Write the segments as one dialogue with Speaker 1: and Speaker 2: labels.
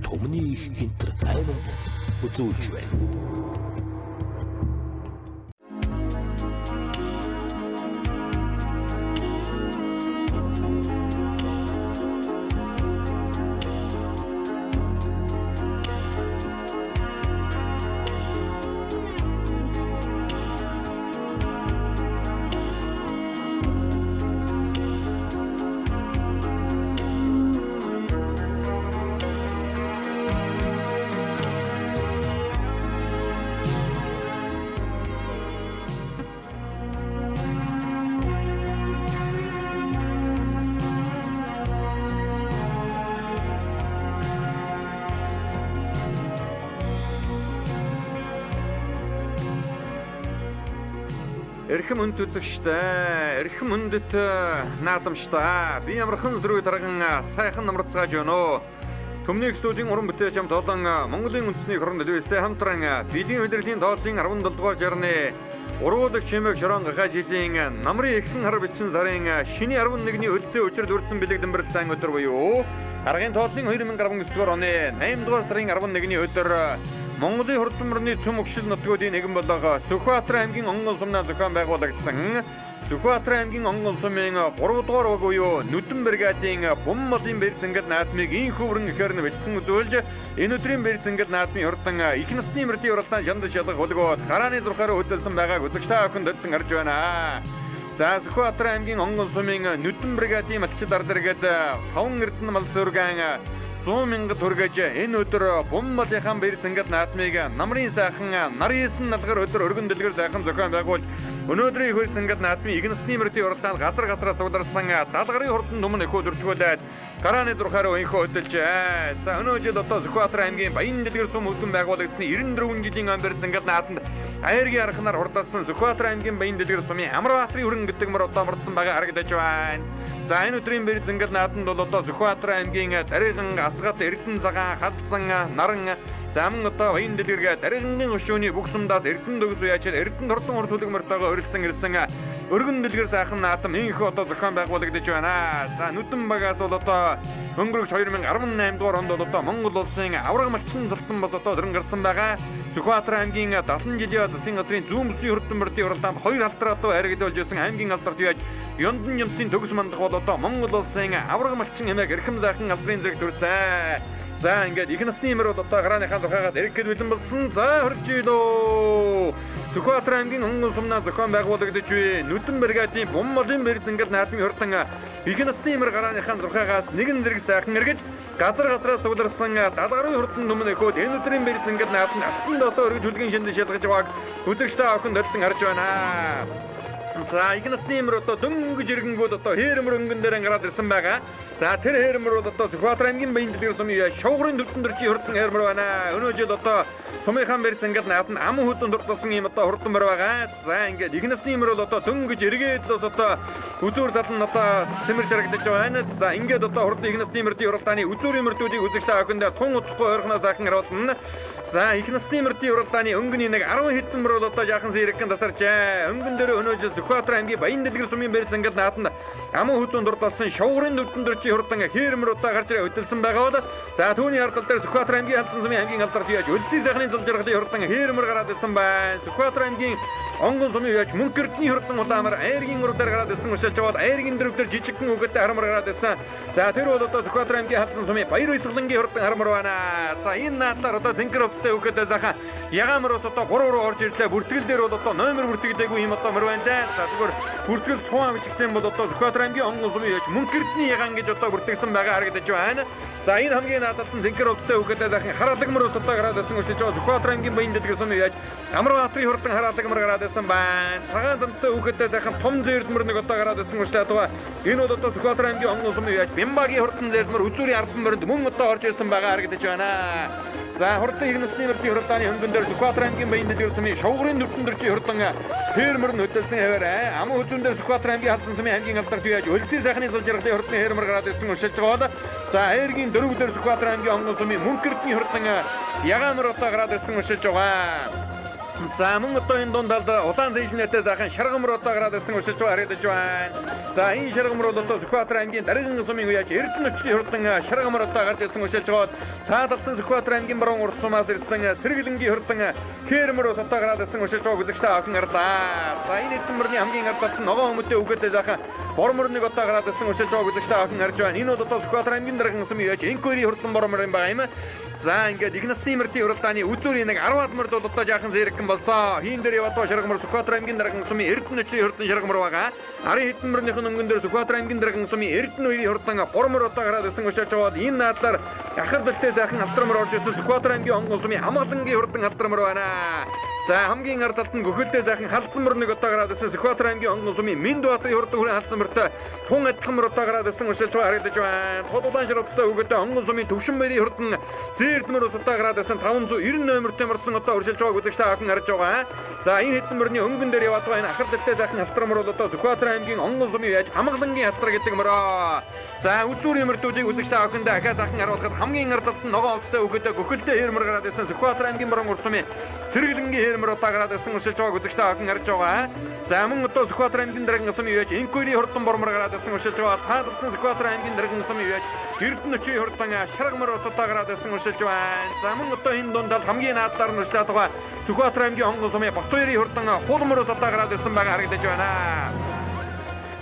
Speaker 1: Түмний их Entertainment үзүүлж байна.
Speaker 2: Эрхэм хүнд үзэгчтэй, эрхэм хүндэт наадамчтай. Би ямархан зөрүү дарган сайхан намарцгааж байна уу? Төмний студийн уран бүтээлч ам тоолон Монголын үндэсний хорон телевизтэй хамтран биеийн удирдлагын тооллын 17 дугаар жарны уруулаг чимээг шорон гахаа жилийн намрын иххэн хар бичсэн сарын шиний 11-ний өлзөө өчрөл үрдсэн бэлэг дэмбэрэл сайн өдөр буюу аргын тооллын 2019 дугаар оны 8 дугаар сарын 11-ний өдөр Монголын хурдан мөрний цөм өгшил нутгуудын нэгэн болго Сүхбаатар аймгийн Онгон сумнаа зохион байгуулагдсан Сүхбаатар аймгийн Онгон сумын 3 дугаар баг буюу Нүдэн бригадын Бум молын бэр зингэл наадмыг инх өврөн ихээр нь бэлтгэн үзүүлж энэ өдрийн бэр зингэл наадмын хурдан их насны мөрдийн уралдаан шандаж шалгах хөлгөө харааны зурхаар хөдөлсөн байгааг үзэгч та бүхэнд хөдөлгөн харж байна. За Сүхбаатар аймгийн Онгон сумын Нүдэн бригадын малчид ардаргээд 5 эрдэнэ мал сүргэн 100 мянга түргэж энэ өдөр бум малынхаа бэр зингэл наадмыг намрын сайхан нар есэн налгар өдөр өргөн дэлгэр сайхан зохион байгуулж өнөөдрийн их зингэл наадмын игэн насны мөрдийн уралдаанд газар газараа цугларсан 70 гаруй хурдан түмэн эхүү дөржгүүлээд гарааны зурхаар энхүү хөдөлжээ. За өнөө жил одоо Сүхбаатар аймгийн Баян дэлгэр сум үүсгэн байгуулагдсны 94 жилийн он бэр зингэл нааданд айргийн арханаар хурдалсан Сүхбаатар аймгийн Баян дэлгэр сумын Амарбаатарын өргөн гэдэг мөр одоо мордсон байгаа харагдаж байна. За энэ өдрийн бэр зингэл нааданд бол одоо Сүхбаатар аймгийн Дариган, Асгат, Эрдэнэ цагаан, Халзан, Наран заман одоо Баян дэлгэргээ Даригангийн хөшөөний бүх сумдаас Эрдэнэ төгс уяачил Эрдэнэ хурдан хурц хүлэг мөртөөгөө өрөлдсөн ирсэн өргөн дэлгэр сайхан наадам инх одоо зохион байгуулагдаж байна. За нүдэн багаас бол одоо өнгөрөх 2018 дугаар онд бол одоо Монгол улсын авраг малчин залтан бас одоо дөрөн гарсан байгаа. Сүхбаатар аймгийн 70 жилийн засгийн газрын зүүн бүсийн хурдан мөрдийн уралдаанд хоёр алдраа одоо харагдуулж байсан аймгийн алдарт яаж Ёндон юмцын төгс мандах бол одоо Монгол улсын авраг малчин хэмээх эрхэм сайхан алдрын зэрэг төрсөн. За ингээд их насны мөр бол одоо гарааныхаа зурхаагаас эрэх гээд бэлэн болсон. За хорж илөө. Сүхбаатар аймгийн Онгон сумнаа зохион байгуулагдаж буй Нүдэн бригадын Бум молын бэр зингэл наадмын хурдан их насны мөр гарааныхаа зурхаагаас нэгэн зэрэг сайхан эргэж газар газраас цугларсан 70 гаруй хурдан түмэн эхүүд энэ өдрийн бэр зингэл наадмын алтан долоо өргөж хүлгийн шиндэ шалгаж байгааг үзэгч та бүхэн төлтөн харж байна. За их насны мөр одоо дөнгөж ирэнгүүд одоо хээрмөр өнгөн дээр гараад ирсэн байгаа. За тэр хээрмөр бол одоо Сүхбаатар аймгийн Баян дэлгэр сумын шовгорын төвдөн дөржийн хурдан хээрмөр байна. Өнөө жил одоо сумынхаа бэр зингэл нааданд ам хөдөн дурдсан юм одоо хурдан мөр байгаа. За ингээд их насны мөр бол одоо дөнгөж эргээд л бас одоо үзүүр тал нь одоо сэмэрч харагдаж байна. За ингээд одоо хурдан их насны мөрдийн уралдааны үзүүрийн мөрдүүдийг үзэгч та бүхэндээ тун удахгүй ойрхоноос сайхан харуулна. За их насны мөрдийн уралдааны өнгөний нэг 10 хэдэн мөр бол одоо жаахан сэрэгхэн тасарчээ. Өнгөн дээр өнөө жил Сүхбаатар аймгийн Баян дэлгэр сумын бэр зингэл нааданд аман хүзүүн дурдсан шовгорын төвдөн дөржийн хурдан хээрмэр удаа гарч ирээ хөдөлсөн байгаа бол за түүний ардал дээр Сүхбаатар аймгийн халдсан сумын аймгийн алдарт яаж өлзий сайхны зул жаргалын хурдан хээрмэр гараад ирсэн байна. Сүхбаатар аймгийн Онгон сумын яаж мөнх эрдний хурдан улаамар айргийн ураг дээр гараад ирсэн уршилж яваад айргийн дөрөв дээр жижигхэн үгэтэй харамар гараад ирсэн. За тэр бол одоо Сүхбаатар аймгийн халдсан сумын Баяр Баясгалангийн хурдан харамар байна. За энэ наадлаар одоо цэнхэр хувцастай үгэтэй сайхан ягаан мөр ус одоо 3 руу орж ирлээ. Бүртгэл дээр бол одоо номер бүртгэдэггүй юм одоо мөр байна да. За зүгээр бүртгэл цуун бичигтэй бол одоо Сүхбаатар аймгийн Онгон сумын яаж мөнх эрдний ягаан гэж одоо бүртгэсэн байгаа харагдаж байна. За энэ хамгийн наадалт нь цэнхэр хувцастай үгэтэй сайхан хараалаг мөр ус одоо гараад ирсэн уршилж байгаа Сүхбаатар аймгийн Баян дэлгэр сумын яаж Амарбаатарын хурдан хараалаг мөр гараад ирсэн байна. Цагаан замцтай үхэдтэй сайхан том зээрдмөр нэг одоо гараад ирсэн уршлаад байгаа. Энэ бол одоо Сүхбаатар аймгийн Онгон сумын яаж Бямбагийн хурдан зээрдмөр үзүүрийн 10 мөрөнд мөн одоо орж ирсэн байгаа харагдаж байна. За хурдан их насны мөрдийн хурдааны хөнгөн дээр Сүхбаатар аймгийн Баян дэлгэр сумын шовгорын төвдөн дөржийн хурдан хээрмөр нь хөдөлсөн хэвээр аман хөзүүн дээр Сүхбаатар аймгийн халдсан сумын аймгийн алдарт яаж өлзий сайхны зул жаргалын хурдан хээрмөр гараад ирсэн уршилж байгаа бол за айргийн дөрөв дээр Сүхбаатар аймгийн Онгон сумын мөнх эрдний хурдан ягаан мөр одоо гараад ирсэн уршилж байгаа. За мөн одоо энэ дунд талд улаан зэжнэтэй сайхан шаргамар одоо гараад ирсэн уршилж байгаа харагдаж байна. За энэ шаргамар бол одоо Сүхбаатар аймгийн Дарган сумын үеэж Эрдэнэ өчлийн хурдан шаргамар одоо гарч ирсэн уршилж байгаа. Цаадалтан Сүхбаатар аймгийн баруун урд сумаас ирсэн Сэргэлэнгийн хурдан Хээрмөр ус одоо гараад ирсэн уршилж байгааг үзэгчтэй охин гарлаа. За энэ хэдэн мөрний хамгийн ард талд ногоон хүмүүтэй үгээтэй сайхан бормор нэг одоо гараад ирсэн уршилж байгааг үзэгчтэй охин харж байна. Энэ бол одоо Сүхбаатар аймгийн Дарган сумын үеэж Инквери хурдан бормор юм байгаа юм. За ингээд их насны мөртийн уралдааны үзүүрийн нэг 10-аад мөрд бол одоо жаахан зэрэгхэн болсон. Хийн дээр яваад шаргамар Сүхбаатар аймгийн Дарган сумын Эрдэнэ өчлийн хурдан шаргамар байгаа. Арын хэдэн мөрнийх нь өнгөн дээр Сүхбаатар аймгийн Дарган сумын Эрдэнэ үеийн хурдан бормор одоо гараад ирсэн уршилж байгаа. Энэ наадлаар ахардалтай сайхан алтармар орж ирсэн Сүхбаатар аймгийн онгон сумын Амгалангийн хурдан алтармар байна. За хамгийн ард талд нь гөхөлтэй сайхан халдсан мөр нэг одоо гараад ирсэн Сүхбаатар аймгийн онгон сумын Миндбаатарын хурдан хүрэн халдсан мөртэй тун адилхан мөр одоо гараад ирсэн уршилж байгаа харагдаж байна. Тод удаан шарвцтай өгөөтэй онгон сумын Төвшин мөрийн хурдан Зээрдмөр ус одоо гараад ирсэн 590 номертэй мөрдсөн одоо уршилж байгааг үзэгчтэй охин харж байгаа. За энэ хэдэн мөрний өнгөн дээр яваад байгаа энэ ахар дэлтэй сайхан халтар мөр бол одоо Сүхбаатар аймгийн онгон сумын яаж Амгалангийн халтар гэдэг мөрөө. За үзүүрийн мөрдүүдийг үзэгчтэй охинд ахаа сайхан харуулахад хамгийн ард талд нь ногоон хувцастай өгөөтэй гөхөлтэй хээрмөр гараад ирсэн Сүхбаатар аймгийн баруун урд сумын Сэргэлэнгийн хээрмөр одоо гараад ирсэн уршилж байгааг үзэгчтэй охин харж байгаа. За мөн одоо Сүхбаатар аймгийн Дарган сумын яаж Инквери хурдан бормор гараад ирсэн уршилж байгаа. Цаадалтан Сүхбаатар аймгийн Дарган сумын яаж Эрдэнэ өчийн хурдан шаргамар ус одоо гараад ирсэн уршилж байна. За мөн одоо энэ дунд хамгийн наадлаар нь уршлаад байгаа Сүхбаатар аймгийн онгон сумын Батбаярын хурдан хулмар ус одоо гараад ирсэн байгаа харагдаж байна.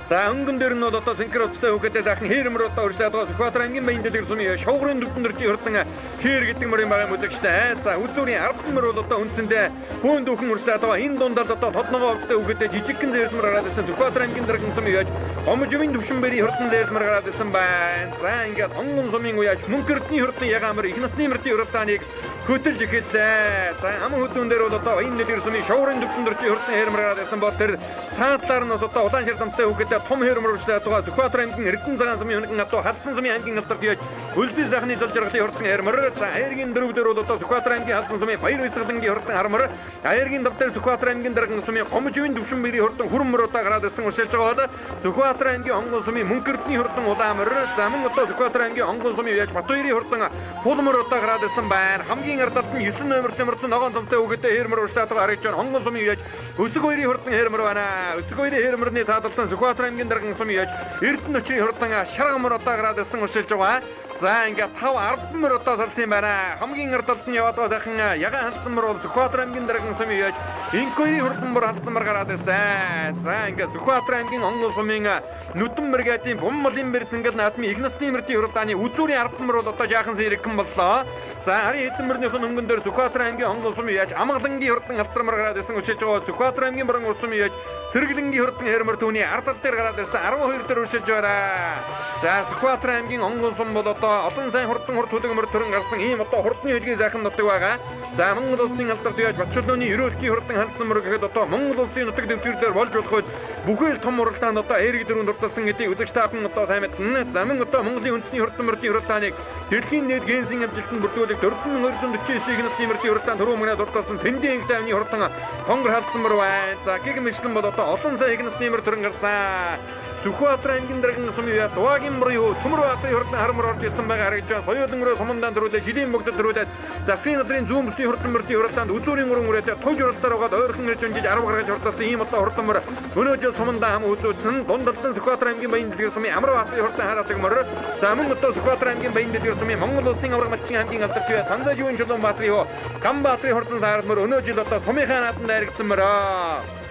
Speaker 2: За өнгөн дээр нь бол одоо сэнкэр утастай хүүхэдээ сайхан хээрмэр одоо урьдлаад байгаа Сүхбаатар аймгийн Баян дэлгэр сумын шовгорын төвдөн дөржийн хурдан хээр гэдэг мөрийн байгаа үзэгчтэй. За үзүүрийн 10 мөр бол одоо үндсэндээ бөөн дүүхэн урьдлаад байгаа. Энэ дундад одоо тод ногоон хувцастай хүүхэдээ жижигхэн зээрдмэр гараад ирсэн Сүхбаатар аймгийн Дарган сумын яаж Гомжвын төвшин бэрийн хурдан зээрдмэр гараад ирсэн байна. За ингээд онгон сумын уяаж Мөнх Эрдэнийн хурдан ягаан мөр их насны мөртийн уралдааныг хөтөлж эхэллээ. За аман хөтөн дээр бол одоо Баян дэлгэр сумын шовгорын төвдөн дөржийн хурдан хээрмэр гараад ирсэн бол тэр цаадлаар нь бас одоо улаан шар замстай хүүхэдээ том хээрмэр урьдлаад байгаа Сүхбаатар аймгийн Эрдэнэ цагаан сумын хөнөкөн адуу халдсан сумын аймгийн алдарт яаж Үлзий сайхны зол жаргалын хурдан хээрмэр. За аяргийн дөрөв дээр бол одоо Сүхбаатар аймгийн халдсан сумын Баяр Баясгалангийн хурдан хармар. Аяргийн тав дээр Сүхбаатар аймгийн Дарган сумын Гомжвын төвшин бэрийн хурдан хүрмөр одоо гараад ирсэн уршилж байгаа бол Сүхбаатар аймгийн онгон сумын Мөнх Эрдэнийн хурдан улаамөр. За мөн одоо Сүхбаатар аймгийн онгон сумын яаж Батбаярын хурдан хулмөр одоо гараад ирсэн байна. Хамгийн ард талд нь 9 номерт мөрцөн ногоон томтой хүүхэдээ хээрмэр уршлаад байгаа харагдаж байна. Онгон сумын яаж Өсөг хоёрын хурдан хээрмэр байна. Өсөг хоёрын хээрмэрний цаадалтан Сүхбаатар аймгийн Дарган сумын яаж Эрдэнэ өчийн хурдан шаргамар одоо гараад ирсэн уршилж байгаа. За ингээд 5 10 мөр одоо салсан юм байна. Хамгийн ард талд нь яваад байгаа сайхан ягаан халдсан мөр бол Сүхбаатар аймгийн Дарган сумын яаж Инквери хурдан мөр халдсан мөр гараад ирсэн. За ингээд Сүхбаатар аймгийн онгон сумын нүдэн мөргадын бум малын мөр зингэл наадмын их насны мөртийн уралдааны үзүүрийн 10 мөр бол одоо жаахан зэрэгхэн боллоо. За арын хэдэн мөрнийх нь өнгөн дээр Сүхбаатар аймгийн онгон сумын яаж Амгалангийн хурдан алтар мөр гараад ирсэн өчөж байгаа Сүхбаатар аймгийн баруун урд сумын яаж Сэргэлэнгийн хурдан хээрмэр түүний ард тал дээр гараад ирсэн 12 дээр өчөж байгаа. За Сүхбаатар аймгийн онгон сум бол одоо олон сайн хурдан хурд хөдөг мөр төрөн гарсан ийм одоо хурдны хөлгийн сайхан нутаг байгаа. За Монгол улсын алдарт яаж Батчулууны ерөөлтийн хурдан халдсан мөр гэхэд одоо Монгол улсын нутаг дэвсгэр дээр болж болох үз бүхэл том уралдаанд одоо эрэг дөрөв дурдсан гэдгийг үзэгч та бүхэн одоо сайн мэднэ. За мөн одоо Монголын үндэсний хурдан мөрдийн уралдааныг дэлхийн нийт генсийн амжилтанд бүрдүүлэх 4249 их насны мөрдийн уралдаанд түрүү мөнгө дурдсан Сэндийн анги тайвны хурдан хонгор халдсан мөр байна. За гиг мэтлэн бол одоо олон сая их насны мөр төрөн гарсан. Сүхбаатар аймгийн Дарган сумын үе дуагийн мөр юу Төмөр баатарын хурдан хармар орж ирсэн байгаа харагдаж байна. Соёлон өрөө сумандаан төрүүлээ жилийн богдод төрүүлээд засгийн газрын зүүн бүсийн хурдан мөрдийн уралдаанд үзүүрийн гурван үрээтэй тууж уралцаар байгаад ойрхон ирж унжиж 10 гаргаж хурдсан ийм одоо хурдан мөр өнөө жил сумандаа хам үзүүлсэн дунд талдан Сүхбаатар аймгийн Баян дэлгэр сумын Амар баатарын хурдан хараадаг мөр. За мөн одоо Сүхбаатар аймгийн Баян дэлгэр сумын Монгол улсын авраг малчин аймгийн алдарт үе Санзаживын чулуун баатарын хөө Гам баатарын хурдан саард мөр өнөө жил одоо сумынхаа нааданд дайрагдсан мөрөө.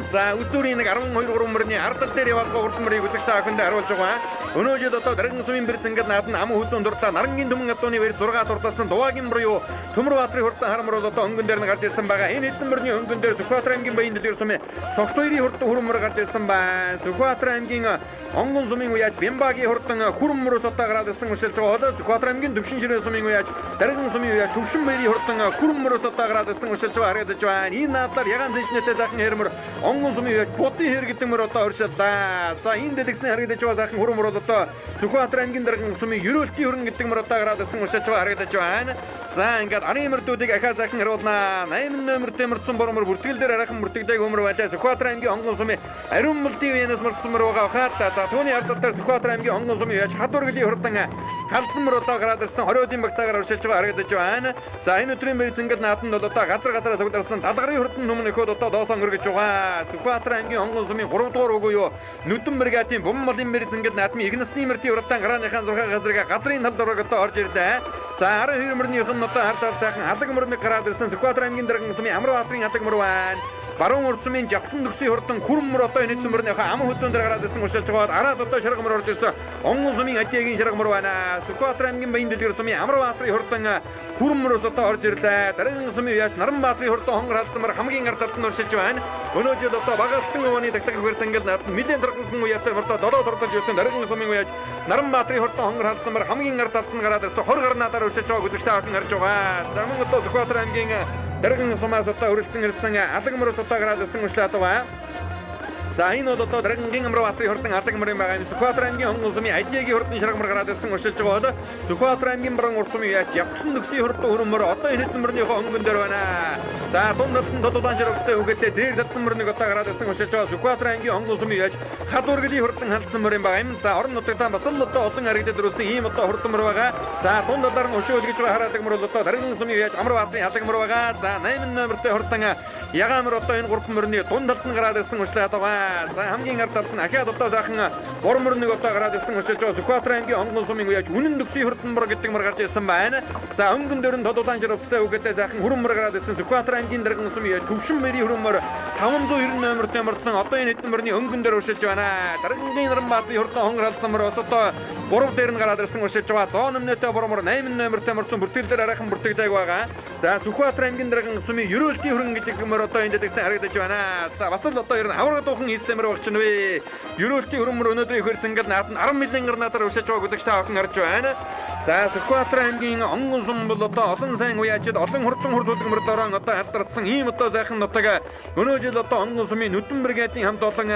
Speaker 2: За үзүүрийн нэг 12 3 мөрний ард тал дээр яваад байгаа хурдан мөрийг үзэгч та бүхэндээ харуулж байгаа. Өнөө жил одоо Дарган сумын бэр зингэл наадна аман хүзүүн дурлаа нарангийн түмэн адууны бэр 6 дурдсан дуагийн мөр юу Төмөр баатарын хурдан хармар бол одоо өнгөн дээр нь гарч ирсэн байгаа. Энэ хэдэн мөрний өнгөн дээр Сүхбаатар аймгийн Баян дэлгэр сумын Согт хоёрын хурдан хүрэн мөр гарч ирсэн байна. Сүхбаатар аймгийн онгон сумын уяаж Бямбагийн хурдан хүрэн мөрөөс одоо гараад ирсэн уршилж байгаа бол Сүхбаатар аймгийн Төвшин ширээ сумын уяаж Дарган сумын уяаж Төвшин баярын хурдан хүрэн мөрөөс одоо гараад ирсэн уршилж байгаа харагдаж байна. Энэ наадлаар ягаан зэжнэтэй сайхан хээрмэр Онгон сумын яаж Будын хэр гэдэг мөр одоо оршиллаа. За энэ дэлгэсний харагдаж байгаа сайхан хүрэн мөр бол одоо Сүхбаатар аймгийн дарган сумын Ерөөлтийн хөрөн гэдэг мөр одоо гараад ирсэн уршилж байгаа харагдаж байна. За ингээд арын мөрдүүдийг ахаа сайхан харуулнаа. 8 номертэй мөрдсөн бормор бүртгэл дээр арайхан бүртгэдэг өмөр байлаа. Сүхбаатар аймгийн онгон сумын Ариун мөлдийн үеэнээс мөрдсөн мөр байгаа хаа. За түүний ард талаар Сүхбаатар аймгийн онгон сумын яаж хадваргэлийн хурдан халдсан мөр одоо гараад ирсэн 20-ын багцаагаар уршилж байгаа харагдаж байна. За энэ өдрийн мэр зингэл нааданд бол одоо газар газараа сугдарсан талгарын хурдан нүмэн нөхөд одоо доосон өргөж байгаа. Сүхбаатар аймгийн онгон сумын 3 дугаар үгүй юу нүдэн бригадын бум малын мэр зингэл наадмын их насны мөртийн уралдаан гарааныхаа 6 газрыг газрын талд орог одоо орж ирлээ. За 12 мөрнийх нь одоо ард тал сайхан алаг мөрнийг гараад ирсэн Сүхбаатар аймгийн дарган сумын Амарбаатарын алаг мөр байна. Баруун урд сумын жавхлан төгсийн хурдан хүрэн мөр одоо энэ мөрнийхээ аман хөзөн дээр гараад ирсэн уршилж байгаа. Араас одоо шарга мөр орж ирсэн. Онгон сумын Адиагийн шарга мөр байна. Сүхбаатар аймгийн баян дэлгэр сумын Амарбаатарын хурдан хүрэн мөрөөс одоо орж ирлээ. Дараагийн сумын яаж Наранбаатарын хурдан хонгор халдсан мөр хамгийн ард талд нь уршилж байна. Өнөө жил одоо Багалтан ууны тагтаг хөр зангил над нэлээд тархан уяатай мөр одоо 7 тордож ирсэн. Дараагийн сумын яаж Наранбаатарын хурдан хонгор халдсан мөр хамгийн ард талд нь гараад ирсэн. 20 гаруй наадаар уршилж байгааг үзэгчтэй хахан харж байгаа. За мөн одоо Сүхбаатар аймгийн дарган сумаас одоо өрөлдсөн ирсэн алаг мөрөөс одоо гараад ирсэн уршлаад байгаа. За энэ бол одоо Даргангийн Амарбаатарын хурдан алаг мөрийн байгаа юм. Сүхбаатар аймгийн онгон сумын Ажиагийн хурдан шарга мөр гараад ирсэн уршилж байгаа бол Сүхбаатар аймгийн баруун урд сумын яаж явхлан төгсийн хурдан хүрэн мөр одоо энэ хэдэн мөрнийхөө өнгөн дээр байна. За дунд талд нь тод удаан шаргтай үгээтэй зээр татсан мөрнийг одоо гараад ирсэн уршилж байгаа. Сүхбаатар аймгийн онгон сумын яаж хадуургэлийн хурдан халдсан мөр юм байгаа юм. За орон нутагтаа бас л одоо олон харагдаад ирсэн ийм одоо хурдан мөр байгаа. За дунд талаар нь өшөө өлгөж байгаа хараадаг мөр бол одоо Дарган сумын яаж Амарбаатарын алаг мөр байгаа. За 8 номертой хурдан ягаан мөр одоо энэ гурван мөрний дунд талд нь гараад ирсэн уршлаад байгаа. За хамгийн ард талд нь ахиад одоо сайхан бор мөрнийг одоо гараад ирсэн уршилж байгаа. Сүхбаатар аймгийн онгон сумын үеж үнэн төгсийн хурдан мөр гэдэг мөр гарч ирсэн байна. За өнгөн дээр нь тод удаан шир увцтай үгээтэй сайхан хүрэн мөр гараад ирсэн. Сүхбаатар аймгийн дарган сумын үеж төвшин мөрийн хүрэн мөр 590 номертой мөрдсөн одоо энэ хэдэн мөрний өнгөн дээр уршилж байна. Даргангийн Наранбаатарын хурдан хонгор халдсан мөр бас одоо 3 дээр нь гараад ирсэн уршилж байгаа. Зоон өмнөтэй бор мөр 8 номертой мөрдсөн бүртгэл дээр арайхан бүртгэдэг байгаа. За Сүхбаатар аймгийн дарган сумын Ерөөлтийн хүрэн гэдэг мөр одоо энэ дэдэгсэн харагдаж байна. За бас л одоо ер нь авраг дуухан хийстэй мөр багч нь вэ. Ерөөлтийн хүрэн мөр өнөөдөр их хэрсэнгэл наад нь 10 мянган гарнаадаар уршилж байгааг үзэгчтэй авах харж байна. За Сүхбаатар аймгийн онгон сум бол одоо олон сайн уяачид олон хурдан хурд хөдөлгөмөр дорон одоо алдарсан ийм одоо сайхан нутаг өнөө жил одоо онгон сумын нүдэн бригадын хамт олон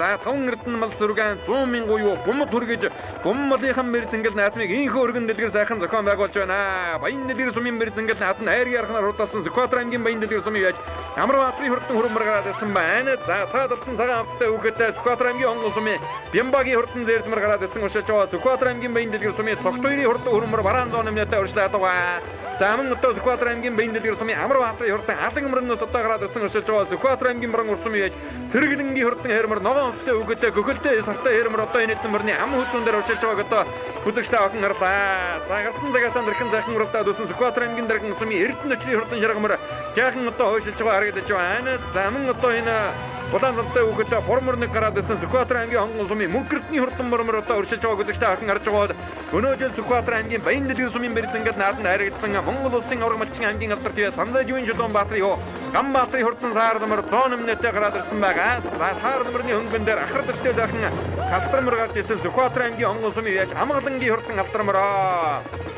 Speaker 2: за 5 эрдэнэ мал сүргэн 100 мянган юу бумд хүргэж бум малынхан мэр сэнгэл наадмыг инхүү өргөн дэлгэр сайхан зохион байгуулж байна. Баян дэлгэр сумын мэр сэнгэл наад нь айргийн арханаар хурдалсан Сүхбаатар аймгийн баян дэлгэр сумын яаж Амарбаатарын хурдан хүрмэр гараад ирсэн байна. За цаа талд нь цагаан хамттай хүүхэдтэй Сүхбаатар аймгийн онгон сумын Бямбагийн хурдан зээрдмэр гараад ирсэн уршилж байгаа. Сүхбаатар аймгийн баян дэлгэр сумын цогтойрын хурдан хүрмэр бараан зоон нэмнэтэй уршлаад байгаа. За мөн одоо Сүхбаатар аймгийн баян дэлгэр сумын Амарбаатарын хурдан алан мөрнөөс одоо гараад ирсэн уршилж байгаа. Сүхбаатар аймгийн баруун урд сумын яаж Сэргэлэнгийн хурдан хэрмэр ногоон хувцастай хүүхэдтэй гөхөлтэй сартай хэрмэр одоо энэ хэдэн мөрний ам хөзүүн дээр уршилж байгааг одоо үзэгчтэй охин харлаа. За гарсан цагаас тэрхэн сайхан уралдаад өсөн Сүхбаатар аймгийн дарган сумын Эрдэнэ өчрийн хурдан шаргамар жаахан одоо хойшилж байгаа харагдаж байна. За мөн одоо энэ улаан замтай хүүхэдтэй бор мөр нэг гараад ирсэн Сүхбаатар аймгийн хонгон сумын Мөнхөрдний хурдан мөр одоо өршилж байгааг үзэгчтэй охин харж байгаа. Өнөө жил Сүхбаатар аймгийн Баян дэлгэр сумын бэрзэнгэл нааданд хайрагдсан Монгол улсын авраг малчин аймгийн алдарт Санзайжийн Чулуунбаатарын хөө Ганбаатарын хурдан саар нөмөр 100 нэмнэтэй гараад ирсэн байгаа. За саар нөмөрний хөнгөн дээр ахар дэртэй сайхан халтар мөр гарч ирсэн Сүхбаатар аймгийн хонгон сумын яаж Амгалангийн хурдан халтар мөрөө.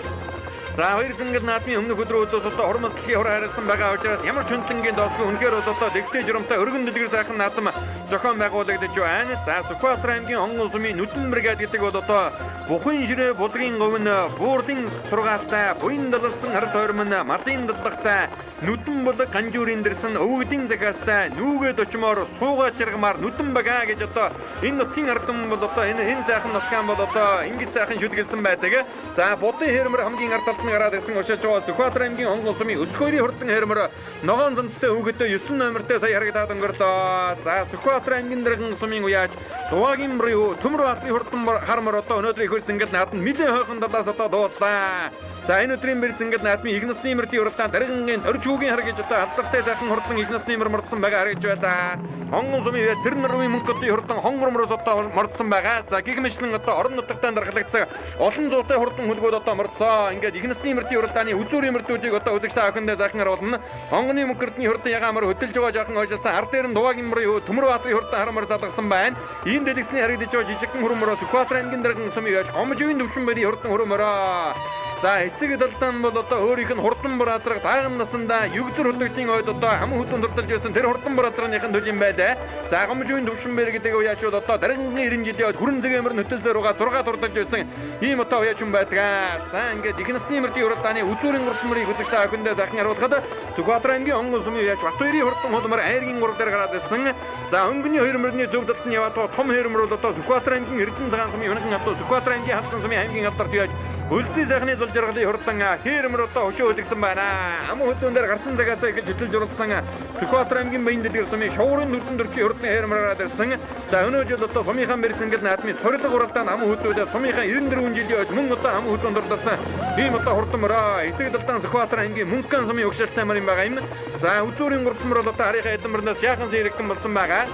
Speaker 2: За хоёр зингэл наадмын өмнөх өдрүүдээс одоо хормос дэлхийн хур харилцсан байгаа учраас ямар ч хөндлөнгийн доосгүй үнэхээр бас одоо дэгдээ журамтай өргөн дэлгэр сайхан наадам зохион байгуулагдаж байна. За Сүхбаатар аймгийн онгон сумын нүдэн бригад гэдэг бол одоо бухын ширээ булгийн говь буурдын сургаалтай буян далсан хар тойром нь малын даллагтай нүдэн булаг ганжуурын дэрсэн өвгдийн захиастай нүүгээд очимоор суугаа чиргамаар нүдэн бага гэж одоо энэ нутгийн ард түмэн бол одоо энэ сайхан нутгаан бол одоо ингэж сайхан шүлгэлсэн байдаг. За будын хэрмэр хамгийн ард талд нь гараад ирсэн уршилж байгаа Сүхбаатар аймгийн онгон сумын өсгөөрийн хурдан хэрмэр ногоон замцтай хүүхэдтэй 9 номертой сая харагдаад өнгөрлөө. За Сүхбаатар аймгийн дарган сумын уяаж Дуагийн мөрөө Төмөр баатрын хурдан хармар одоо өнөөдөр их хөрцөнгөл нааданд нэлээд хойхон талаас одоо дууллаа. За энэ өдрийн бэрзэнгэл наадмын их насны мөрдийн уралдаан даргангийн дөрж хүүгийн хар гэж одоо алдартай сайхан хурдан их насны мөр мордсон байгаа харагдж байлаа. Онгон сумын үе цэрэн нарвын мөнгөдийн хурдан хонгор мөрөөс одоо мордсон байгаа. За гих мэтлэн одоо орон нутагтаа дархлагдсан олон зуутай хурдан хүлгүүд одоо мордсоо. Ингээд их насны мөрдийн уралдааны үзүүрийн мөрдүүдийг одоо үзэгч та бүхэндээ сайхан харуулна. Онгоны мөнгөдний хурдан ягаан мөр хөдөлж байгаа жаахан хойшилсан ард дээр нь дуагийн мөр Төмөр баатрын хурдан харамар залгасан байна. Энэ дэлгэсний харагдаж байгаа жижигхэн хүрэн мөрөө Сүхбаатар аймгийн дарган сумын үеж гомжийн төвшин барийн хурдан хүрэн мөрөө. За эцэг талдан бол одоо өөрийнх нь хурдан бор азраг дааган насандаа югзөр хөдөгтийн ойд одоо хаман хүтэн дурдалж байсан тэр хурдан бор азрагныхын төл юм байлаа. За гомжийн төвшинбэр гэдэг уяач бол одоо дарангийн 90 жилийн ойд хүрэн зэгийн мөр хөтөлсөөр угаа 6 дурдалж байсан ийм одоо уяач юм байдаг. За ингээд их насны мөрдийн уралдааны үзүүрийн 3 мөрийг үзэгч та бүхэндээ сайхан харуулхад Сүхбаатар аймгийн онгон сумын уяач Батбаярын хурдан хулмар айргийн 3 дээр гараад ирсэн. За өнгөний 2 мөрний зөв талд нь яваад том хэр мөр бол одоо Сүхбаатар аймгийн Эрдэнэ цагаан сумын Юнхан авто Сүхбаатар аймгийн Халдсан сумын аймгийн алдарт уяач Үлзий сайхны зул жаргалын хурдан хэр мөр одоо хөшөө үлгсэн байна. Аман хөтөн дээр гарсан цагаас эхэлж хөтөлж уралдсан Сүхбаатар аймгийн Баян дэлгэр сумын шуурын нүдэн дөрчийн хурдан хэр мөр гараад ирсэн. За өнөө жил одоо сумынхаа мэрсэнгэл наадмын сорилго уралдаанд аман хөтөөдөө сумынхаа 94 жилийн ойд мөн одоо аман хөтөн дурдсан ийм одоо хурдан мөрөө эцэг далдаан Сүхбаатар аймгийн Мөнкөн сумын өгшөлтэй мөр юм байгаа юм. За үзүүрийн 3 мөр бол одоо харийнхаа эдэн мөрнөөс яахан сэрэгдэн болсон байгаа.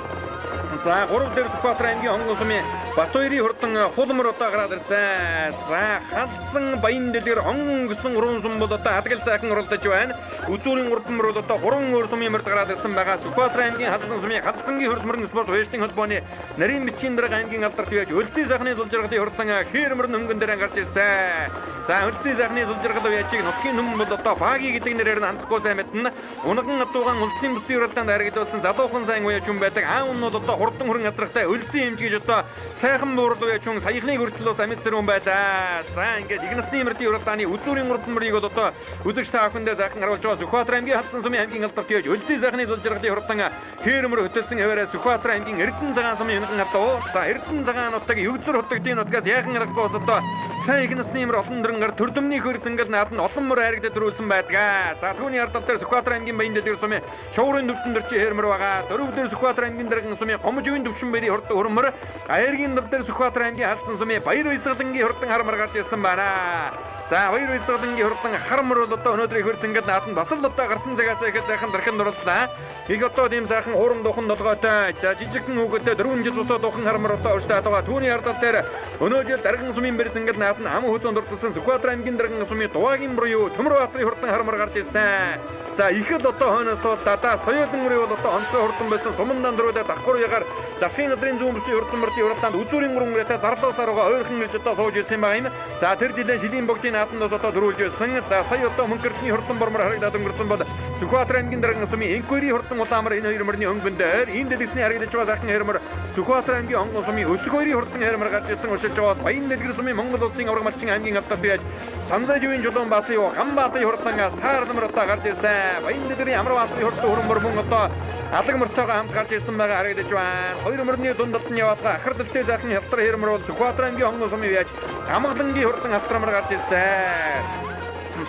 Speaker 2: За 3 дээр Сүхбаатар аймгийн онгон сумын Батбаярын хурдан хулмар одоо гараад ирсэн. За халдсан Баян дэлгэр онгон гэсэн 3 сум бол одоо хадгал сайхан уралдаж байна. Үзүүрийн 3 мөр бол одоо 3 өөр сумын мөрд гараад ирсэн байгаа. Сүхбаатар аймгийн халдсан сумын халдсангийн хурд мөрөн спорт вэжтийн холбооны нарийн бичгийн дарга аймгийн алдарт яаж Өлзий сайхны зул жаргалын хурдан хээр мөрөн өнгөн дээр гарч ирсэн. За Өлзий сайхны зул жаргал уяачиг нутгийн нүм бол одоо Баги гэдэг нэрээр нь хандахгүй сайн мэднэ. Унган адууган улсын бүсийн уралдаанд харагдуулсан залуухан сайн уяач хүн байдаг. Аав нь бол одоо хурдан хүрэн азрахтай Өлзий хэмж гэж одоо сайхан буурал уяач хүн саяхны хүртэл бас амьд сэрүүн байлаа. За ингээд их насны мөрдийн уралдааны үзүүрийн 3 мөрийг бол одоо үзэгч та бүхэндээ сайхан харуулж байгаа. Сүхбаатар аймгийн халдсан сумын аймгийн алдарт яаж Өлзий сайхны зул жаргалын хурдан хээр мөр хөтөлсөн хэвээрээ Сүхбаатар аймгийн Эрдэнэ цагаан сумын юнган хатуу. За Эрдэнэ цагаан нутаг Югзөр хотогдын нутгаас яахан аргагүй бас одоо сайн их насны мөр олон дөрөнгөр төрдөмний хөр зингэл наад нь олон мөр харагдад төрүүлсэн байдаг. За түүний ард тал дээр Сүхбаатар аймгийн Баян дэлгэр сумын шуурын төвдөн дөрчийн хээр мөр байгаа. Дөрөв дээр Сүхбаатар аймгийн дарган сумын гомжийн төвшин бэрийн хурдан хөрмөр аяргийн дав дээр Сүхбаатар аймгийн халдсан сумын Баяр баясгалангийн хурдан хармар гарч ирсэн байна. За Баяр баясгалангийн хурдан хармар бол одоо өнөөдрийн хөр зингэл наад нь бас л одоо гарсан цагаас эхэл сайхан дархан дурлалаа. Их одоо тийм сайхан ууран духан толгойтой за жижигхэн хүүхэдтэй 4 жил тусаа духан хармар одоо урьдчилаад байгаа. Түүний ард тал дээр өнөө жил дарган сумын бэр зингэл наад нь аман хөтөн дурдсан Сүхбаатар аймгийн дарган сумын Дуагийн буюу Төмөр баатрын хурдан хармар гарч ирсэн. За их л одоо хойноос туулдаа соёлон мөрийн бол одоо онцгой хурдан байсан сумандан дөрүүдээ давхар ягаар засгийн газрын зүүн бүсийн хурдан мөрдийн уралдаанд үзүүрийн 3 мөрөтэй зарлуусаар байгаа ойрхон ирж одоо сууж ирсэн байгаа юм. За тэр жилийн шилийн богдын нааданд бас одоо дөрүүлж ирсэн. За сая одоо мөнх эрдэнийн хурдан бормор харагдаад өнгөрсөн бол Сүхбаатар аймгийн дарган сумын Инквери хурдан улаамар энэ хоёр мөрний өнгөн дээр энэ дэлгэсний харагдаж байгаа сайхан хэрмэр Сүхбаатар аймгийн онгон сумын өсөг хоёрын хурдан хэрмэр гарч ирсэн уршилж байгаа Баян дэлгэр сумын Монгол улсын авраг малчин аймгийн алдарт яаж Санзай живийн Чулуун Баатарын Гам Баатарын хурдан саар нэмэр одоо гарч ирсэн. Баян дэлгэрийн Амар Баатарын хурдан хөрмөр мөн одоо алаг мөртөөгөө хамт гарч ирсэн байгаа харагдаж байна. Хоёр мөрний дунд талд нь яваад ахар дэлтэй сайхан хялтар хэрмэр бол Сүхбаатар аймгийн онгон сумын яаж Амгалангийн хурдан халтрамар гарч ирсэн.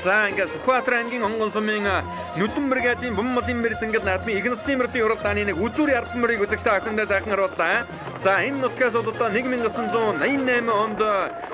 Speaker 2: За ингээд Сүхбаатар аймгийн онгон сумын нүдэн бригадын бум малын мэр зингэл наадмын их насны мөрдийн уралдааны нэг үзүүрийн 10 мөрийг үзэгч та бүхэндээ сайхан харууллаа. За энэ нутгаас бол одоо 1988 онд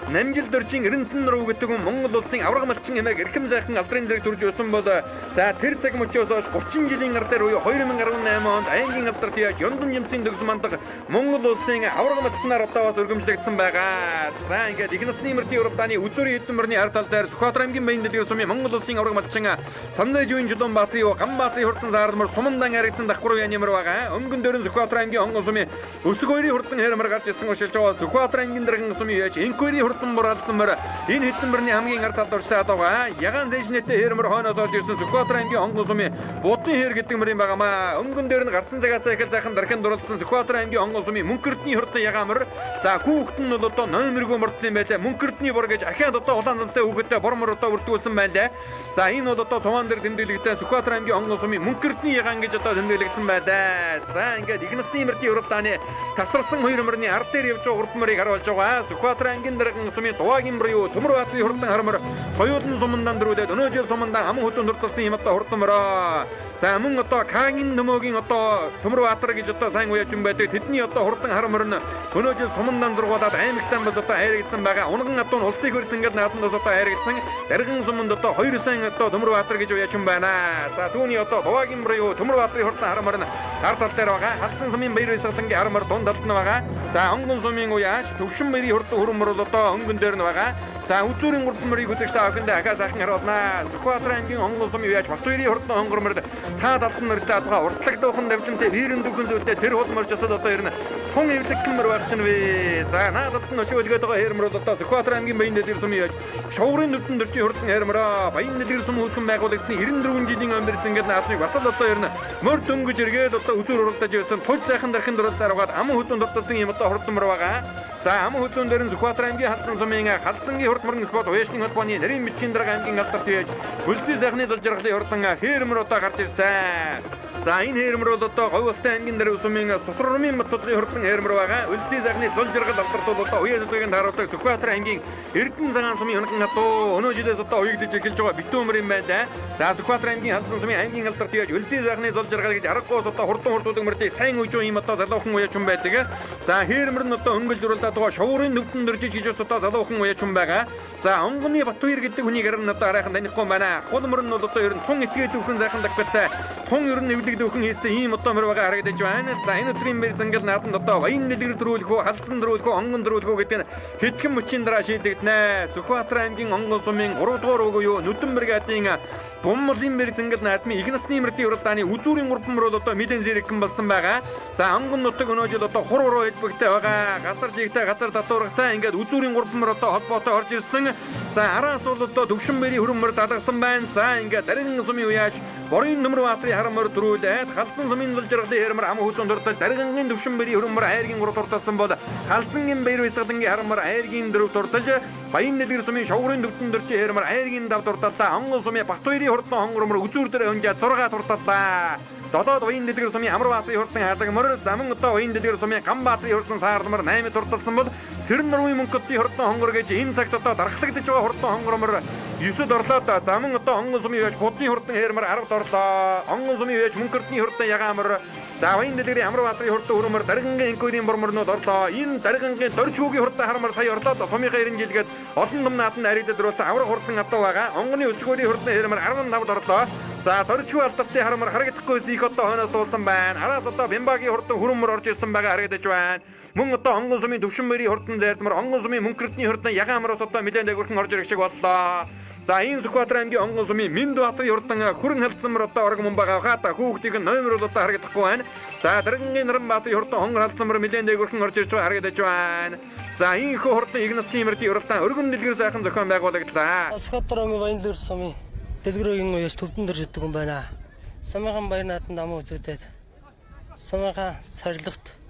Speaker 2: Намжил дөржин Эрдэнэ рүү гэдэг хүн Монгол улсын авраг малчин хэмээх эрхэм сайхан алдрын зэрэг төрж өссөн бол за тэр цаг мөчөөс хойш 30 жилийн ар дээр буюу 2018 онд аймгийн алдарт яаж Ёндон жимцийн төгс мандах Монгол улсын авраг малчнаар одоо бас өргөмжлөгдсөн байгаа. За ингээд их насны мөрдийн уралдааны үзүүрийн хэдэн мөрний ард тал дээр Сүхбаатар аймгийн Баян дэлгэр сумын Монгол улсын авраг малчин Санзай живийн Чулуун Баатарын Гам Баатарын хурдан заарлмар сумандан харагдсан давхар янемэр байгаа. Өнгөн дөрөн Сүхбаатар аймгийн онгон сумын өсөг хоёрын хурдан хэрмэр гарч ирсэн уршилж байгаа. Сүхбаатар аймгийн дарган сумын яаж Инквери хурдан бураалдсан мөр энэ хэдэн мөрний хамгийн ард талд уршаад байгаа. Ягаан зэжнэтэй хэрмэр хойноос орж ирсэн Сүхбаатар аймгийн онгон сумын Будын хэр гэдэг мөр юм байгаамаа. Өнгөн дээр нь гарсан цагаас эхэл сайхан дархан дурлалсан Сүхбаатар аймгийн онгон сумын Мөнх эрдэнийн хурдан ягаан мөр. За хүүхэд нь бол одоо номергүй мөрдсөн юм байлаа. Мөнх эрдэнийн бор гэж ахиад одоо улаан замтай хүүхэдтэй бор мөр одоо бүртгүүлсэн байлаа. За энэ бол одоо цуван дээр тэмдэглэгдэн Сүхбаатар аймгийн онгон сумын Мөнх эрдэнийн ягаан гэж одоо тэмдэглэгдсэн байлаа. За ингээд их насны мөрдийн уралдааны тасарсан хоёр мөрний ард дээр явж байгаа хурдан мөрийг харуулж байгаа. Сүхбаатар аймгийн дарган сумын Дуагийн мөр юу Төмөр баатрын хурдан хармар соёолн сумандан дөрүүдэд өнөө жил сумандан аман хүзүүн дурдсан юм одоо хурдан мөрөө. За мөн одоо Кагийн нөмөөгийн одоо Төмөр баатар гэж одоо сайн уяач юм байдаг. Тэдний одоо хурдан хармар нь өнөө жил сумандан зургуулад аймагтан бас одоо хайрагдсан байгаа. Унган адуу нь улсын хөр зингэл нааданд бас одоо хайрагдсан. Дарган суманд одоо хоёр сайн одоо Төмөр баатар гэж уяач юм байна. За түүний одоо Дуагийн мөр юу Төмөр баатрын хурдан хармар нь ард тал дээр байгаа. Халдсан сумын баяр баясгалангийн хармар дунд талд нь байгаа. За онгон сумын уяач Төвшин баярын хурдан хөрмөр бол одоо өнгөн дээр нь байгаа. За үзүүрийн 3 мөрийг үзэгч та бүхэндээ ахаа сайхан харуулнаа. Сүхбаатар аймгийн онгон сумын уяач Батбаярын хурдан онгор мөрд цаад алдан мөртэй адгаа урдлаг дуухан давлантай вирэн дүүхэн сүлтэй тэр хул мөрж асаад одоо ер нь тун эвлэгхэн мөр байх чинь вэ. За наад хурдан өшөөлгээд байгаа хээрмэр бол одоо Сүхбаатар аймгийн Баян дэлгэр сумын яаж шоврын нүдэн дөржийн хурдан хээрмэр Баян дэлгэр сум үүсгэн байгуулагдсны 94 жилийн өмнө зингэл наадмыг бас л одоо ер нь мөр дөнгөж эргээд одоо үзүүр уралдаж байсан тулж сайхан дархин дурлал аргаад аман хүзүүн дурталсан юм одоо хурдан мөр байгаа. За аман хүзүүн дээр нь Сүхбаатар аймгийн Халзан сумын Халзангийн хурд мөрөн спорт уяшны холбооны нарийн бичгийн дарга аймгийн алдарт яаж Үлзий сайхны зул жаргалын хурдан хээрмэр одоо гарч ирсэн. За энэ хээрмэр бол одоо Говьалтай аймгийн дарга сумын Сосрормын Баттулгын хурдан хээрмэр байгаа. Үлзий сайхны зул жаргал алдарт бол одоо уяа зүгийн тааруулдаг Сүхбаатар аймгийн Эрдэнэ цагаан сумын хоногн хатуу өнөө жилээс одоо уягдж эхэлж байгаа битүүмэр юм байна да. За Сүхбаатар аймгийн Халзан сумын аймгийн алдарт яаж Үлзий сайхны зул жаргал гэж аргагүйс одоо хурдан хурцуулдаг мөрдийг сайн үжин юм одоо залуухан уяачин байдаг. За хээрмэр нь одоо өнгөлж уралдаад байгаа шоврын нүдэн дөржиж гэж одоо залуухан уяачин байгаа. За онгоны Батбаяр гэдэг хүнийг харин одоо арайхан танихгүй байна. Хул мөр нь бол одоо ер нь тун этгээд дүүхэн сайхан дагбалтай тун ер нь эвлэг дүүхэн хийстэй ийм одоо мөр байгаа харагдаж байна. За энэ өдрийн мэр зангал нааданд одоо Баян дэлгэр дөрүүлэх үү, Халзан дөрүүлэх үү, онгон дөрүүлэх үү гэдэг нь хэдхэн мөчийн дараа шийдэгдэнэ. Сүхбаатар аймгийн онгон сумын 3 дугаар үгүй юу нүдэн бригадын Бумлын мэр зангал наадмын их насны мөрдийн уралдааны үзүүрийн 3 мөр бол одоо мэдэн зэрэгхэн болсон байгаа. За онгон нутаг өнөө жил одоо хур уруу хэлбэгтэй байгаа. Газар жигтэй, газар татваргатай ингээд үзүүрийн 3 мөр одоо холбоотой орж ирсэн. За араас бол одоо төвшин мөрийн хөрөн мөр залгасан байна. За ингээд дарин сумын уяаж Борын нөмөр баатрын харан мөр дөрүүлээд Халзан сумын зул жаргалын хээрмэр ам хүзүүн дуртал даргангийн төвшин мөрийн хөрөн мөр айргийн 3 дурталсан бол Халзангийн баяр баясгалангийн харан мөр айргийн 4 дурталж Баян дэлгэр сумын шоврын төвдөн дөржийн хээрмэр айргийн 5 дурталлаа. Онгон сумын Батбаярын хурдан хонгор мөр үзүүр дээр өнжээ 6 дурталлаа. Долоод Баян дэлгэр сумын Амар баатрын хурдан хадаг мөр заман одоо Баян дэлгэр сумын Гам баатрын хурдан саарламар 8 дурталсан бол Сэрэн нурмын мөнхөдийн хурдан хонгор гэж энэ цагт одоо дархлагдаж байгаа хурдан хонгор мөр 9-д орлоод заман одоо онгон сумын яаж будны хурдан хээрмэр 10-д орлоо. Онгон сумын яаж мөнхөрдний хурдан ягаан мөр за Баян дэлгэрийн Амар баатрын хурдан хөрөмөр даргангийн инкүрийн борморнууд орлоо. Энэ даргангийн дорж хүүгийн хурдан хармар сая орлоод сумынхаа 90 жилгээд олон том нааданд харигдад дөрүүлсэн авраг хурдан адуу байгаа. Онгоны өсгөөрийн хурдан хээрмэр 15-д орлоо. За доржгүй алдартын харамар харагдахгүйс их одоо хойноос дуулсан байна. Араас одоо Бямбагийн хурдан хөрөмөр орж ирсэн байгаа харагдаж байна. Мөн одоо онгон сумын төвшин мөрийн хурдан зайдмар онгон сумын мөнхөрдний хурдан ягаан амраас одоо нэлээд дагвархан орж ирэх шиг боллоо. За энэ Сүхбаатар аймгийн онгон сумын Минд баатрын хурдан хөрөн халдсан мөр одоо орог мөн байгаа хаата хүүхдийг номер бол одоо харагдахгүй байна. За даргангийн Наран баатрын хурдан хонгор халдсан мөр нэлээд дагвархан орж ирж байгаа харагдаж байна. За энэ хөө хурдан их насны мөрдийн уралдаан өргөн дэлгэр сайхан зохион байгуулагдлаа.
Speaker 3: Сүхбаатар аймгийн Баян дэлгэр сумын дэлгэрийн уяас төвдөн дөрждөг юм байна. Сумынхан баяр нааданд аман үзүүдэд сумынхан сорилгот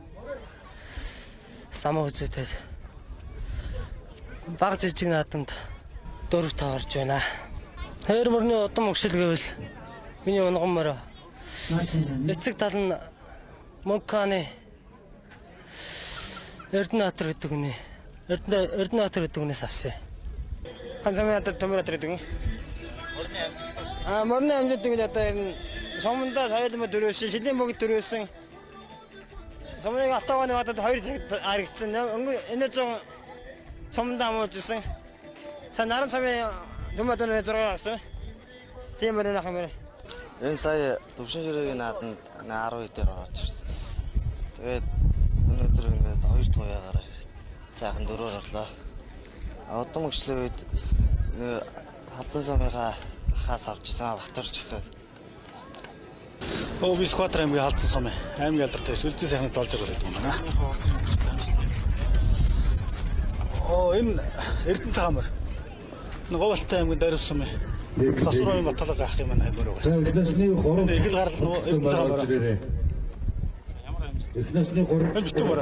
Speaker 3: самаа үзүүдэд баг жижиг наадамд 4 5 орж байна. Хоёр мөрний удам өгшил гэвэл миний унган мөрөө эцэг тал нь Мөнканы Эрдэнэбаатар гэдэг хүний Эрдэнэбаатар гэдэг хүнээс авсан.
Speaker 4: Ганцхан одоо төмөр атар гэдэг юм. А морины амжилт гэж одоо ер нь сумандаа соёл дөрөөсөн, шилийн бүгд дөрөөсөн. Сумыг атаагааны бадад 2 цагт харагдсан. Энэ зүүн сумандаа муужсэн. Са наран сумын төмөр дөрөв 6 гарсан. Тийм мөрөн ах юм.
Speaker 5: Энэ сая төвшин ширээгийн нааданд 10 дээр орж ирсэн. Тэгээд өнөөдөр ингээд 2 дахь уяагаар сайхан дөрөөр орлоо. Удам өгчлөө үед нэг Халзан сумынхаа хаас авч ирсэн Батөрч хахад.
Speaker 6: Өө би Сүхбаатар аймгийн Халзан сумын аймгийн алдартай Үлзий сайхны золж байгаа гэдэг юм байна. Оо энэ Эрдэнэ цагаан мөр. Энэ Говьалтай аймгийн Дарив сумын Сосрын Баталга ах юм байна мөр байгаа.
Speaker 7: За их насны 3
Speaker 6: Их л гарал нөгөө Эрдэнэ цагаан мөр.
Speaker 7: Их насны 3
Speaker 6: Энэ битүүн мөр.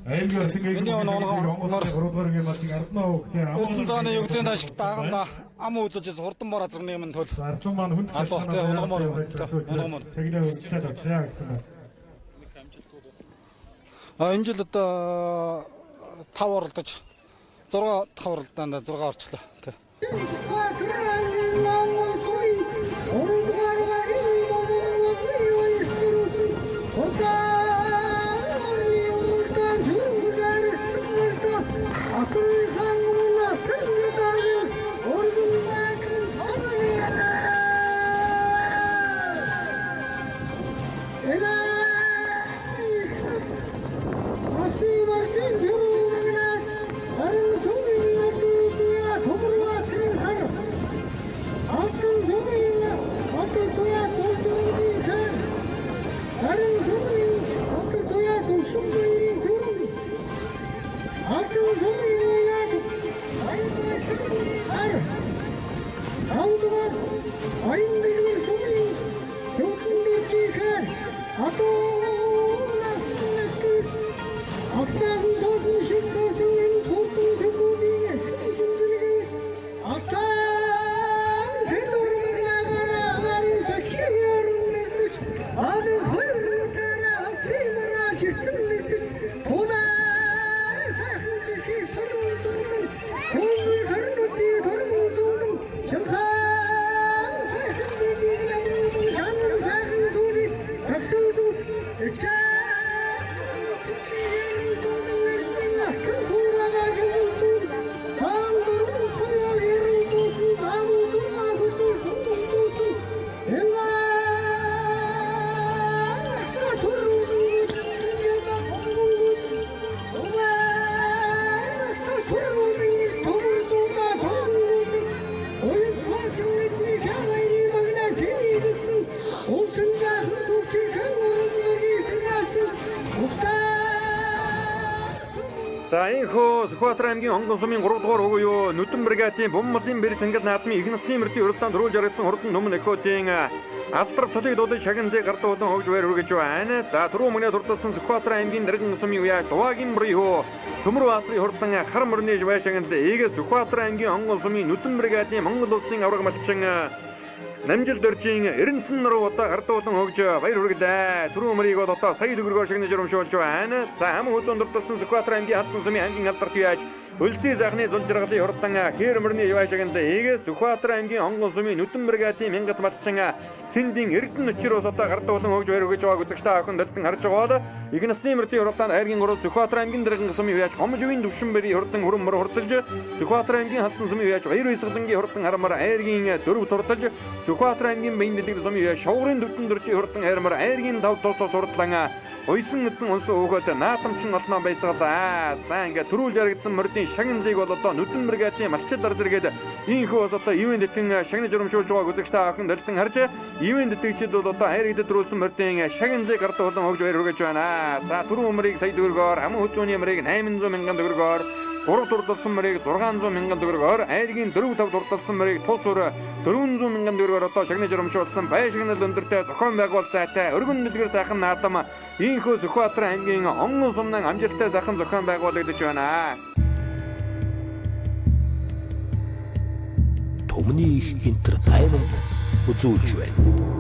Speaker 7: Миний онгон 3 дугаар ангийн малчин Арднаа хүүхдээ
Speaker 6: Эрдэнэ цагааны югзын ташиг дагна ам үзэж хурдан мор азарны юм төл.
Speaker 7: Арслан маань хүнд
Speaker 6: Адуу тий унган мор. Унган мор.
Speaker 7: Шагнаа өргөцөд очраа гэсэн.
Speaker 6: А энэ жил одоо 5 оролдож 6 дахь оролдоонд 6 орчлоо тий.
Speaker 2: Энэхүү Сүхбаатар аймгийн Онгон сумын 3 дугаар уг юу Нүдэн бригадын Буммалын бэр цэнгэл наадмын их насны мөрдийн уралдаанд рүүлж яригдсан хурдан нүмэн экотын алдар цолыг дуудаж шагналыг гардаг удан хөгж баяр хүргэж байна. За түрүү мөнгө турдалсан Сүхбаатар аймгийн Дэргэн сумын үе Дуагийн бүрийн Төмөр баатрын хурдан хар мөрний бай шагнал Эгэ Сүхбаатар аймгийн Онгон сумын Нүдэн бригадын Монгол улсын авраг малчин Намжил дөржийн Эренцэн нуруу одоо гардуулан хөгж баяр хүргэлээ. Түрүү мөрийг бол одоо сая төгрөгөөр шагнаж урамшуулж байна. За хаман хөзөн дурдсан Сүхбаатар аймгийн Халдсан сумын аймгийн алдарт яаж Өлзий сайхны зул жаргалын хурдан хээр мөрний яваа шагналаа Эгэ Сүхбаатар аймгийн Онгон сумын Нүдэн бригадын мянгат малчин Цэндийн Эрдэнэ өчрөөс одоо гардуулан хөгж баяр хүргэж байгааг үзэгч та бүхэн дэлдэн харж байгаа бол их насны мөрдийн хуралдаанд айргийн 3 Сүхбаатар аймгийн Дэргэн сумын үеаш Гомжвийн Төвшин бэрийн хурдан хүрэн мөр хурдалж Сүхбаатар аймгийн Халдсан сумын үеаш Баяр баясгалангийн хурдан харамар айргийн 4 турдалж Сүхбаатар аймгийн Баян дэлгэр сумын үеаш Шовгорын Төвдөн дөржийн хурдан хайрмар айргийн 5 тус тус хурдлан уйсан эзэн унсан өөгөөд наатамчин олноо баясгалаа. За ингээд төрүүл яригдсан мөрдийн шагналыг бол одоо Нүдэн бригадын малчид дар дэргээд ийхүү бас одоо ивэн дэтэн шагнаж урамшуулж байгааг үзэгч та бүхэн дэлдэн харж ивэн дэтгчид бол одоо хайрагдад төрүүлсэн мөрдийн шагналыг гардаг болон хөгж баяр хүргэж байна. За түрүү мөрийг сая төгрөгөөр, аман хөзөөний мөрийг 800 мянган төгрөгөөр, 3 дурдалсан мөрийг 600 мянган төгрөгөөр, айргийн 4 5 дурдалсан мөрийг тус өөр 400 мянган төгрөгөөр одоо шагнаж урамшуулсан бай шагнал өндөртэй зохион байгуул сайтай өргөн дэлгэр сайхан наадам ийхүү Сүхбаатар аймгийн Онгон сумнан амжилттай сайхан зохион байгуулагдаж байна.
Speaker 1: Түмний их entertainment үзүүлж байна.